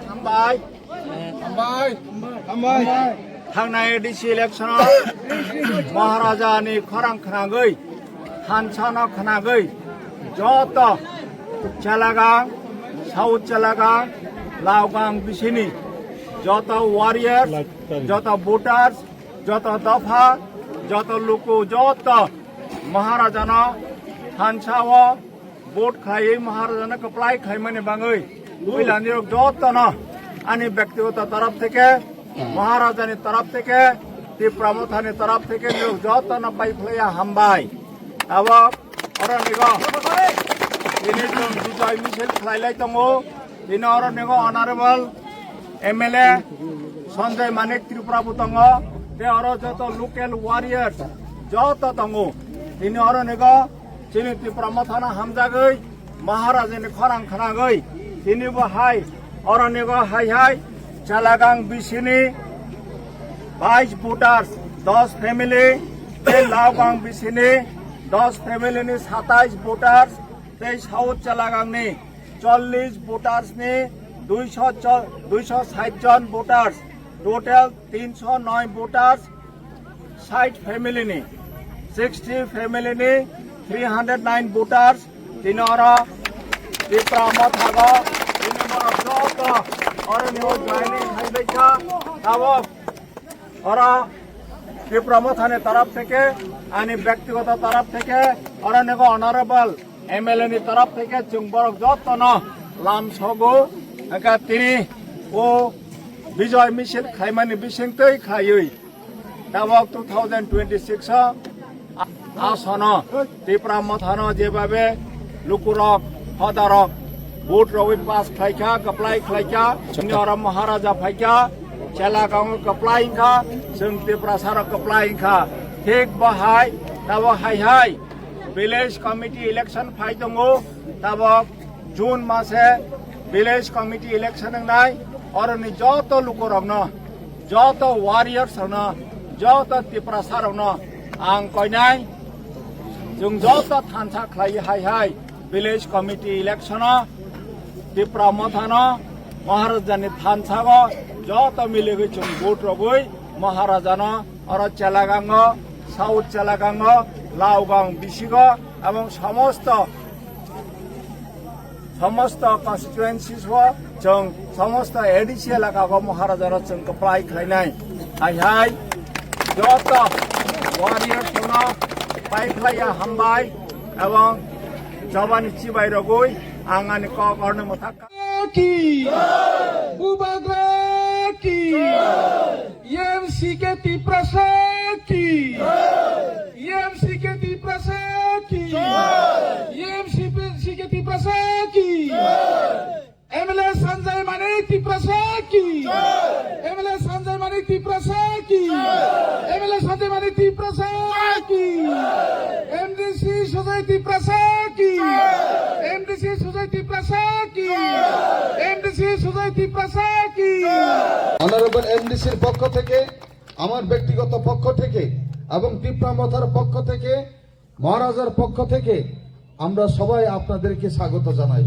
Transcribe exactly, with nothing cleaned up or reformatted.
Hambai. Hambai. Hambai. Thangnai A D C election o Maharaja ni khorang khnagwi, thansa no khnagwi, joto Chelagang, South Chelagang, Laogang bisini joto warriors, joto voters, joto dopha, joto luku, joto Maharaja no thansa o vote khlaiwi Maharajano kwplai khlaimani bagwi puilani rok jotono ani byaktigoto taraf theke, Maharajani taraf theke, Tipra Mothani taraf theke nirok jotono bai phlaiya hambai. Abo oro nigo tini chwng bijoy misil khlailai tongo. Tini oro nigo Honorable M L A Sanjay Manik Tripura bo tongo, tei oro joto local warriors joto tongo. Tini oro nigo chini Tipra Mothano hamjagwi Maharajani khorang khnagwi tini bo hai oro nigo hai hai Chelagang bisini bais voters dos family, tei Laogang bisini dos family ni satais voters, tei South Chelagangni chollish voters ni duisho cho-, duisho sait jon voters, total tinsho noi voters, sait family ni, sixty family ni three hundred nine voters, tini oro Tipra Mothago, tini borok joto oro ni joining hai bai kha, tabok oro Tipra Mothani taraf theke, ani byaktigoto taraf theke, oro nigo Honorable M L A ni taraf theke chwng borok jotono lam sogo, hwnkhe tini o bijoy misil khlaimani bisingtwi khlaiwi tabok two thousand twenty-six o a-, asono Tipra Mothano jebabe lukurok, hodarok vote rogwi pass khlaikha, kwplai khlaikha, chini oro Maharaja phaikha, Chelagango kwplai wngkha, chwng Tiprasarok kwplai wngkha. Thik bo hai, tabok hai hai village committee election phai tongo, tabok June mase village committee election wngnai, oroni joto lukurokno, joto warriors rokno, joto Tiprasa rokno ang koinai, chwng joto thansa khlai hai hai village committee election o Tipra Mothano Maharajani thansago joto miligwi chwng vote rogwi Maharajano oro Chelagango, South Chelagango, Laogang bisigo, ebong somosto, somosto constituencies o chwng somosto A D C elaka o Maharajaro chwng kwplai khlainai. Hai hai joto warriors no pai khlaiya hambai ebong jobani chibai rogwi ang ani kok orno mwthak ki, Bubagra ki, M C K Tiprasa ki, M C K Tiprasa ki, M C K Tiprasa ki, M L A Sanjay Manik Tiprasa ki, M L A Sanjay Manik Tiprasa ki, M L A Sanjay Manik Tiprasa ki, M D C Sujay Tiprasa ki, M D C Sujay Tiprasa ki, M D C Sujay Tiprasa ki। Honorable M D C-র পক্ষ থেকে, আমার ব্যক্তিগত পক্ষ থেকে এবং তিপ্রা মথার পক্ষ থেকে, মহারাজার পক্ষ থেকে আমরা সবাই আপনাদেরকে স্বাগত জানাই।